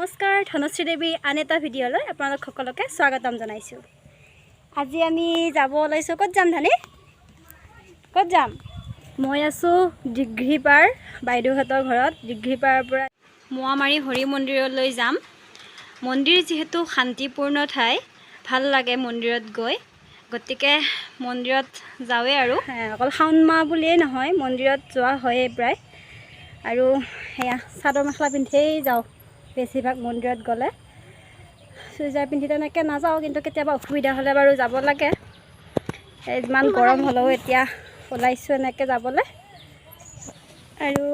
নমস্কাৰ, ধনশ্ৰী দেৱী আন এটা ভিডিঅ'লৈ আপোনালোক সকলোকে স্বাগতম জনাইছোঁ। আজি আমি যাব ওলাইছোঁ। ক'ত যাম ধানী? ক'ত যাম? মই আছোঁ দীঘিপাৰ বাইদেউহঁতৰ ঘৰত। দীঘিপাৰৰ পৰা মোৱামাৰী হৰি মন্দিৰলৈ যাম। মন্দিৰ যিহেতু শান্তিপূৰ্ণ ঠাই, ভাল লাগে মন্দিৰত গৈ, গতিকে মন্দিৰত যাওঁৱেই। আৰু অকল শাওণ মাহ বুলিয়েই নহয়, মন্দিৰত যোৱা হয়েই প্ৰায়। আৰু সেয়া চাদৰ মেখেলা পিন্ধিয়েই যাওঁ বেছিভাগ মন্দিৰত গ'লে। চুইজাৰ পিন্ধি তেনেকৈ নাযাওঁ, কিন্তু কেতিয়াবা অসুবিধা হ'লে বাৰু যাব লাগে। ইমান গৰম হ'লেও এতিয়া ওলাইছোঁ এনেকৈ যাবলৈ। আৰু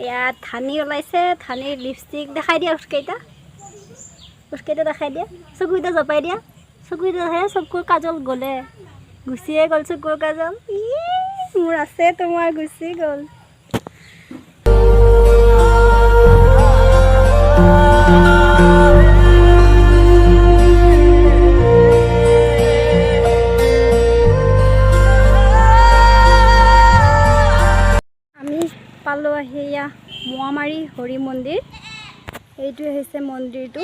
ইয়াত ধানি ওলাইছে। ধানিৰ লিপষ্টিক দেখাই দিয়া, ওঠকেইটা ওঠকেইটা দেখাই দিয়া, চকুকেইটা জপাই দিয়া, চকুকেইটা হে চকুৰ কাজল গ'লে, গুচিয়ে গ'ল চকুৰ কাজল। ই মোৰ আছে, তোমাৰ গুচি গ'ল। আমি পালোঁ আহি এয়া মোৱামাৰী হৰি মন্দিৰ। এইটোৱে হৈছে মন্দিৰটো।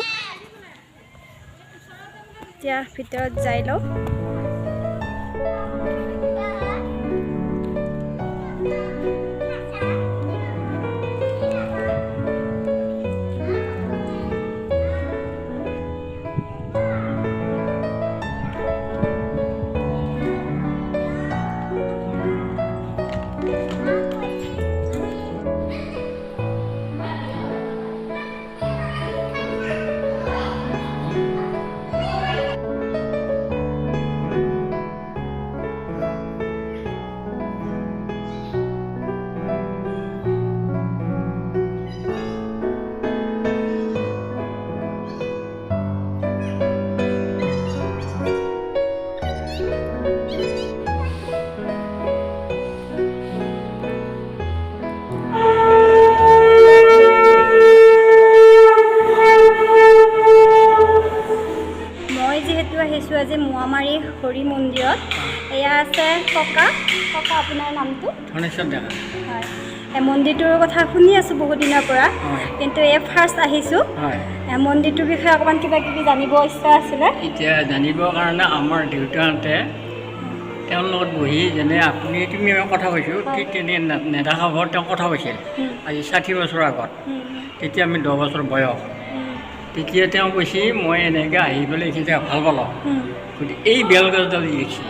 এতিয়া ভিতৰত যাই লওঁ। মই যিহেতু আহিছোঁ আজি মোৱামাৰী হৰি মন্দিৰত। এয়া আছে ককা। ককা, আপোনাৰ নামটো? ধনেশ্বৰ ডেকা। হয়, এই মন্দিৰটোৰ কথা শুনি আছোঁ বহুত দিনৰ পৰা, কিন্তু এই ফাৰ্ষ্ট আহিছোঁ। এই মন্দিৰটোৰ বিষয়ে অকণমান কিবা কিবি জানিব ইচ্ছা আছিলে। এতিয়া জানিবৰ কাৰণে আমাৰ দেউতাহঁতে তেওঁৰ লগত বহি, যেনে আপুনি তুমি আমি কথা কৈছোঁ, ঠিক তেনে নেদেখা ঘৰত তেওঁ কথা কৈছিল আজি 60 বছৰৰ আগত। তেতিয়া আমি 10 বছৰ বয়স। তেতিয়া তেওঁ কৈছে, মই এনেকৈ আহি পেলাই এইখিনি জেগা ভাল পালোঁ। গতিকে এই বেলগছডাল যি দেখিছে,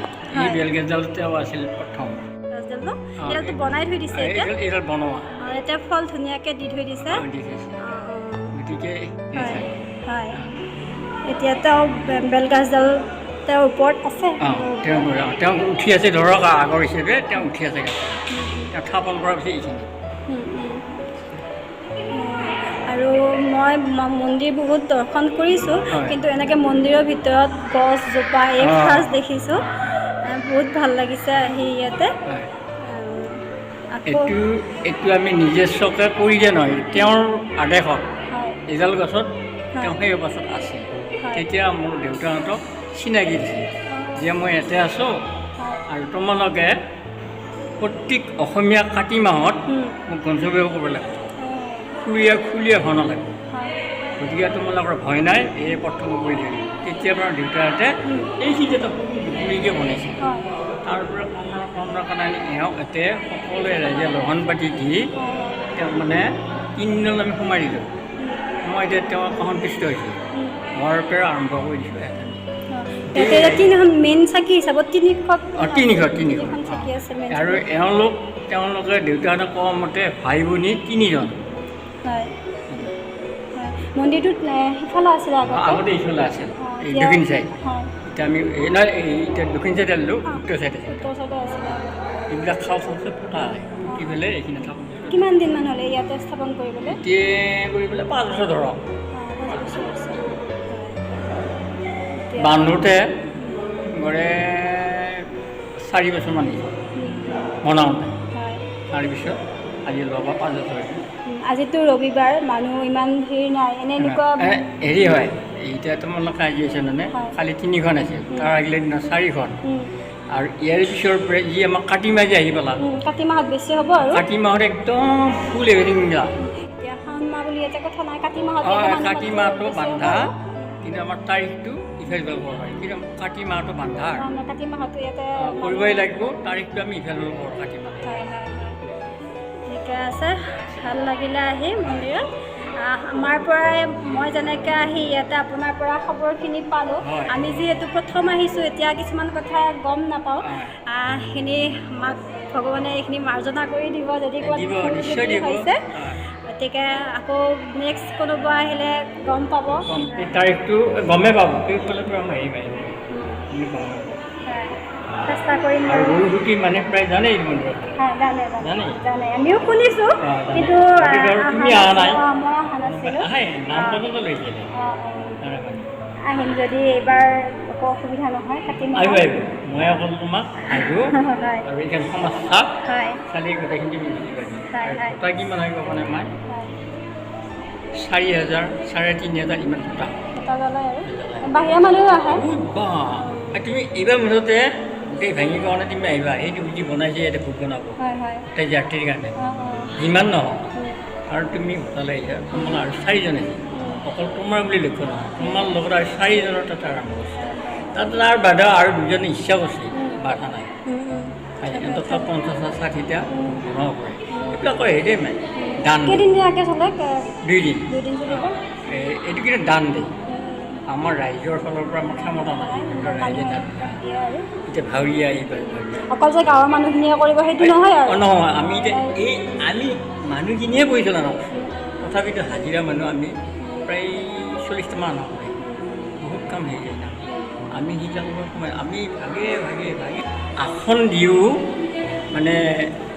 এই বেলগছডাল তেওঁ আছিল প্ৰথম। গছডাল ন? অ, এইডালটো বনাই থৈ দিছে এতিয়া। এইডাল বনোৱা। অঁ, এতিয়া ফল ধুনীয়াকৈ দি থৈ দিছে। অ, দি থৈছে। অঁ, অঁ। গতিকে হয় হয় এতিয়া তেওঁ বেলগছডাল তেওঁৰ ওপৰত আছে। অঁ, তেওঁ উঠি আছে। ধৰক আগৰ হিচাপে তেওঁ উঠি আছে গছত। তেওঁ স্থাপন কৰাৰ পিছত এইখিনি। উম, উম। আৰু মই মন্দিৰ বহুত দৰ্শন কৰিছোঁ, কিন্তু এনেকৈ মন্দিৰৰ ভিতৰত গছজোপা এই ফাৰ্ষ্ট দেখিছোঁ। বহুত ভাল লাগিছে আহি ইয়াতে। আৰু আকৌ এইটো আমি নিজস্বকৈ কৰি দিয়া নহয়, তেওঁৰ আদেশত এইডাল গছত তেওঁ সেই অৱস্থাত আছিল। তেতিয়া মোৰ দেউতাহঁতক চিনাকি দিছে যে মই ইয়াতে আছোঁ আৰু তোমালোকে প্ৰত্যেক অসমীয়া কাতি মাহত মোক গঞ্চব্য কৰিব লাগিব, খুলীয়া খুলীয়া হ'ব নালাগিব। গতিকে তোমালোকৰ ভয় নাই, এই প্ৰথম কৰি দিম। তেতিয়া আমাৰ দেউতাহঁতে এইখিনিতে এটা সৰু জুপুৰিকৈ বনাইছিল। তাৰ পৰা কন্দা কন্দা কান্দা এওঁক ইয়াতে সকলোৱে ৰাইজে লঘোণ পাতি দি তেওঁক মানে তিনিদিন আমি সোমাই দিলোঁ। সোমাই দিয়াত তেওঁ সন্তুষ্ট হৈছিল। হোৱাৰ পৰা আৰম্ভ কৰি দিছোঁ ইয়াত আমি। ইয়াতে এতিয়া তিনিখন মেইন চাকি হিচাপত তিনিশ অঁ, তিনিশ তিনিশ তিনিখন চাকি আছে মেইন। আৰু তেওঁলোকে দেউতাহঁতে কোৱা মতে ভাই ভনী তিনিজন। হয় হয় মন্দিৰটোত সিফালে আছিলে আগতে। আগতে এইফালে আছিল, এই এতিয়া দক্ষিণ চাইড। এতিয়া আমি এই নহয়, এই এতিয়া দক্ষিণ চাইড আনিলোঁ, উত্তৰ চাইড আছিল। উত্তৰ চাইডে আছিলে আগতে। এইবিলাক খাল চাল চব পোতা হয়, পুতি পেলাই এইখিনি স্থাপন কৰিছোঁ। কিমান দিনমান হ'লে ইয়াতে স্থাপন কৰিবলৈ? এতিয়া কৰি পেলাই 5 বছৰ ধৰক। 5 বছৰ হৈছে। হয়। এতিয়া বান্ধোতে গড়ে 4 বছৰমান হৈছে বনাওঁতে। তাৰপিছত আজি লগা 5 বছৰ হৈছে। আজিতো ৰবিবাৰ, মানুহ ইমান ভিৰ নাই। এনে এনেকুৱা হেৰি হয়, এতিয়া তোমালোকে আজি হৈছে মানে কালি তিনিখন আছিল, তাৰ আগিলে দিনা চাৰিখন। আৰু ইয়াৰ পিছৰ পৰা যি আমাৰ কাতি মাহ যে আহি পেলা কাতি মাহত বেছি হ'ব আৰু। কাতি মাহত একদম ফুল এভৰিথিং। এতিয়া শাওণ মাহ বুলি ইয়াতে কথা নাই, কাতি কাতি মাহত কাতি মাহটো বান্ধা, কিন্তু আমাৰ তাৰিখটো ইফাল সিফাল কৰিব পাৰি, কিন্তু কাতি মাহটো বান্ধা কাতি মাহটো ইয়াতে কৰিবই লাগিব, তাৰিখটো আমি ইফাল সিফাল কৰোঁ কাতি মাহ। ঠিকে আছে, ভাল লাগিলে আহি মন্দিৰত। আমাৰ পৰাই মই যেনেকৈ আহি ইয়াতে আপোনাৰ পৰা খবৰখিনি পালোঁ, আমি যিহেতু প্ৰথম আহিছোঁ এতিয়া কিছুমান কথা গম নাপাওঁ, সেইখিনি আমাক ভগৱানে এইখিনি মাৰ্জনা কৰি দিব যদি ক'ৰবাত হৈছে। গতিকে আকৌ নেক্সট কোনোবা আহিলে গম পাব, তাৰিখটো গমেই পাব, চেষ্টা কৰিম। মানে প্ৰায় জানেই মন্দিৰত, জানে জানে, আমিও শুনিছোঁ, কিন্তু তুমি অহা নাই, মই অহা নাছিলোঁ। নাম আহিম যদি এইবাৰ একো অসুবিধা নহয়। কাতি আহিব আহিব, মই অকল তোমাক আহিব আৰু এইখন সমস্যা চালি গোটেইখিনি তুমি বুজি পাৰিবা। ভোটা কিমান আহিব মানে মাই 4000 3500 ইমান ভোটা বাহিৰা মানুহ আহে। তুমি এইবাৰ মুঠতে গোটেই ভাঙি কাৰণে তুমি আহিবা, এইটো যি বনাইছে ইয়াতে ভোগ বনাব গোটেই জাতিৰ কাৰণে যিমান নহওক, আৰু তুমি ভোটালৈ আহিছা, তোমাৰ আৰু 4জন আহিছে, অকল তোমাৰ বুলি লক্ষ্য নহয়, তোমাৰ লগত আৰু 4জনৰ তাত আৰম্ভ হৈছে, তাত আৰু বাধা আৰু 2জনে ইচ্ছা কৰিছে, বাধা নাই, অন্ততঃ 50 60টা বনাব পাৰে। এইবিলাক হেৰি মানে দান 2 দিন, এইটো কিন্তু দান দেই আমাৰ ৰাইজৰ ফালৰ পৰা, আমাৰ ক্ষমতা নাই, কিন্তু ৰাইজে দান দিয়ে। এতিয়া ভাৱৰীয়া এইবাৰ অকল যে গাঁৱৰ মানুহখিনিয়ে কৰিব সেইটো নহয় আৰু, নহয়, আমি এতিয়া এই আমি মানুহখিনিয়ে পৰিচালনা কৰিছোঁ, তথাপিতো হাজিৰা মানুহ আমি প্ৰায় 40টামান মানুহ কৰে, বহুত কাম হৈ যায় না। আমি সেইবিলাকৰ সময় আমি ভাগে ভাগে ভাগে আসন দিও মানে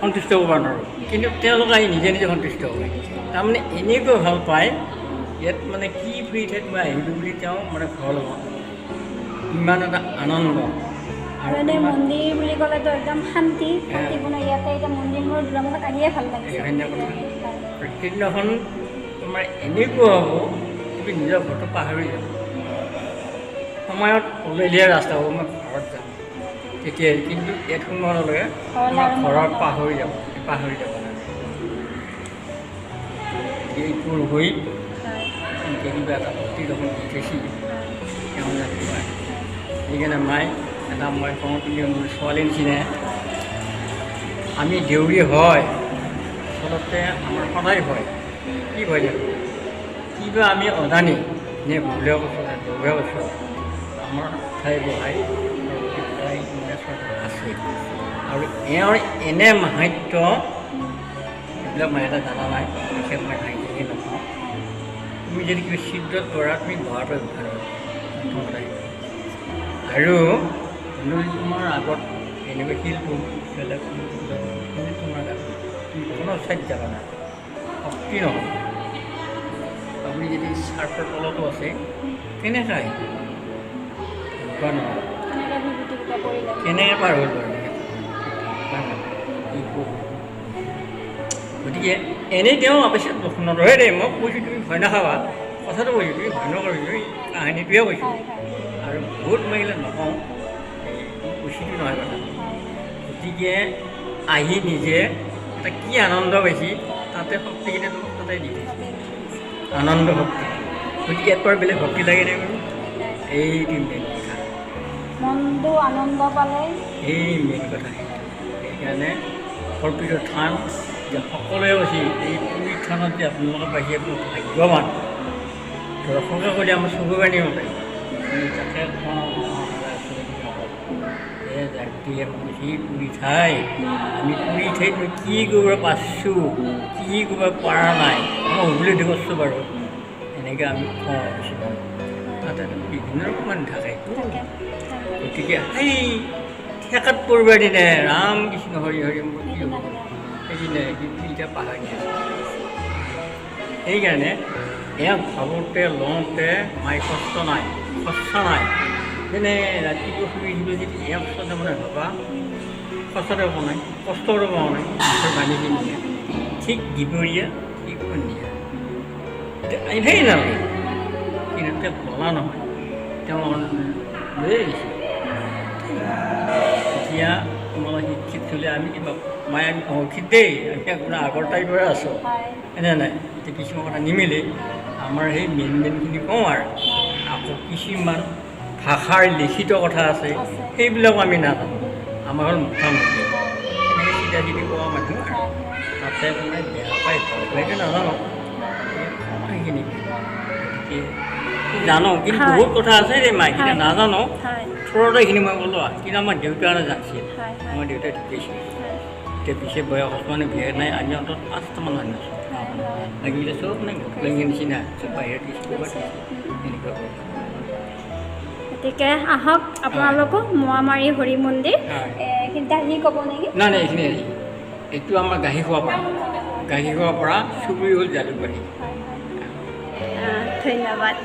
সন্তুষ্ট হ'ব নোৱাৰোঁ, কিন্তু তেওঁলোকে আহি নিজে নিজে সন্তুষ্ট হয়, তাৰমানে এনেকুৱা ভাল পায় ইয়াত, মানে কি ফ্ৰী ঠাইত মই আহিলোঁ বুলি তেওঁ মানে ঘৰ ল'ব, ইমান এটা আনন্দ। আৰু এনেই মন্দিৰ বুলি ক'লেতো একদম শান্তি শান্তিপূৰ্ণ, ইয়াতে এতিয়া মন্দিৰ মোৰ দুৱাৰমুখত আহিয়ে ভাল লাগিছে। সেইদিনাখন তোমাৰ এনেকুৱা হ'ব তুমি নিজৰ ঘৰটো পাহৰি যাব, সময়ত ওলাই ৰাস্তা হ'ব মই ঘৰত যাম তেতিয়াই, কিন্তু ইয়াত সোমোৱাৰ লগে তোমাৰ ঘৰত পাহৰি যাব, পাহৰি যাব লাগে। এই হৈ এনেকৈ কিবা এটা ভক্তি দেখোন দি থৈছি তেওঁ জানিব। সেইকাৰণে মায়ে এটা মই কওঁ, তুমি মোৰ ছোৱালীৰ নিচিনাই, আমি দেউৰী হয় আচলতে আমাৰ সদায় ভয়, কি ভয় জানো, কিবা আমি অজানি নে ভুলে কৈছোঁ নে দৌৰে কৈছোঁ, আমাৰ ঠাই বহাই আছে আৰু এওঁৰ এনে মাহাত্য, এইবিলাক মই এটা জানা নাই, বিশেষ মই ভাঙি নকওঁ। তুমি যদি কিবা ছিদ্ৰত কৰা তুমি বহাৰ পৰা উঠা নোৱাৰা, আৰু তোমাৰ আগত এনেকুৱা শিলটো বেলেগ তোমাৰ গাত তুমি কোনো চাইড যাবা না, শক্তি নহয়। আপুনি যদি চাৰ্ফৰ তলতো আছে কেনেকৈ আহিব নহয়, কেনেকৈ পাৰ হ'ল বাৰু। গতিকে এনেই তেওঁ অৱশ্যে নধৰে দেই, মই কৈছোঁ তুমি ভয় নাখাবা, কথাটো কৈছোঁ তুমি ভয় নকৰিবা, কাহিনীটোৱে কৈছোঁ, আৰু বহুত মই এইবিলাক নকওঁ, উচিতো নহয় কথা। গতিকে আহি নিজে এটা কি আনন্দ পাইছি, তাতে শক্তিকেইটা তোমাক তাতে দি থৈছে, আনন্দ শক্তি। গতিকে ইয়াৰ পৰা বেলেগ শক্তি লাগে নে বাৰু? এইটো মেইন কথা, মনটো আনন্দ পালে এই মেইন কথা সেইটো। সেইকাৰণে অৰ্পিত থান যে সকলোৱে কৈছে, এই পুৰী থানত যে আপোনালোকে পাইছে আপোনালোক ভাগ্যৱান। দৰ্শকে ক'লে আমাৰ চকু পানী ওলায়, আমি তাকে কওঁ পুৰী ঠাই, আমি পুৰী ঠাইত মই কি কৰিব পাৰিছোঁ, কি কৰিব পৰা নাই, মই উপলব্ধি কৰিছোঁ বাৰু, এনেকৈ আমি কওঁ কিছুমান। তাতে বিভিন্ন ৰকম মানুহ থাকে, গতিকে সেই ঠেকাত পৰিবৰ দিনে ৰাম কৃষ্ণ হৰি হৰি মোৰ কি হ'ব সেইদিনা, কিন্তু এতিয়া পাহৰি আছে। সেইকাৰণে এওঁক ভাবোঁতে লওঁতে মাই কষ্ট নাই, খৰচা নাই, যেনে ৰাতিপুৱা শুই উঠিব যদি এওঁক শ্ৰদ্ধা মানে ভাবা, খৰচাটো পোৱা নাই, কষ্টটো পোৱা নাই, মাছৰ পানীখিনিয়ে ঠিক দুপৰীয়া ঠিক সন্ধিয়া এতিয়া আহিবই নালাগে, কিন্তু তেওঁক বলা নহয়, তেওঁ লৈয়ে আহিছে। এতিয়া তোমালোক শিক্ষিত হ'লে আমি কিবা মায়ে আমি অশিক্ষিত দেই, আমি আপোনাৰ আগৰ টাইপৰে আছোঁ, এনে নাই, এতিয়া কিছুমান কথা নিমিলে। আমাৰ সেই মেইন মেইনখিনি কওঁ আৰু। আকৌ কিছুমান ভাষাৰ লিখিত কথা আছে, সেইবিলাকো আমি নাজানো। আমাৰ হ'ল মুখামুখি এনেকৈ চিধা চিধি কোৱা মানুহ আৰু। তাতে মানে বেয়া পাই ভাল পাইতো নাজানো, সেইখিনি গতিকে জানো, কিন্তু বহুত কথা আছে দেই মাইকী নাজানো। থোৰতে এইখিনি মই ক'লোঁ, কিন্তু আমাৰ দেউতাৰে জানিছিল। আমাৰ দেউতাই ঢুকাইছিল এতিয়া, পিছে বয়সত মানে বিয়া নাই। আমি অন্তত 5টামান মানুহ আছোঁ, লাগিলে চব মানে গোটলাঙি নিচিনা, চব বাহিৰত গৈছে, ক'ৰবাত গৈছে, এনেকুৱা কৰি। গতিকে আহক আপোনালোকো মোৱামাৰী হৰি মন্দিৰ। এইখিনিতে আহি ক'ব নেকি? নাই নাই, এইখিনি আহি এইটো আমাৰ গাহী খোৱা পৰা, গাহী খোৱাৰ পৰা চুবুৰী হ'ল জালুকবাৰী। ধন্যবাদ।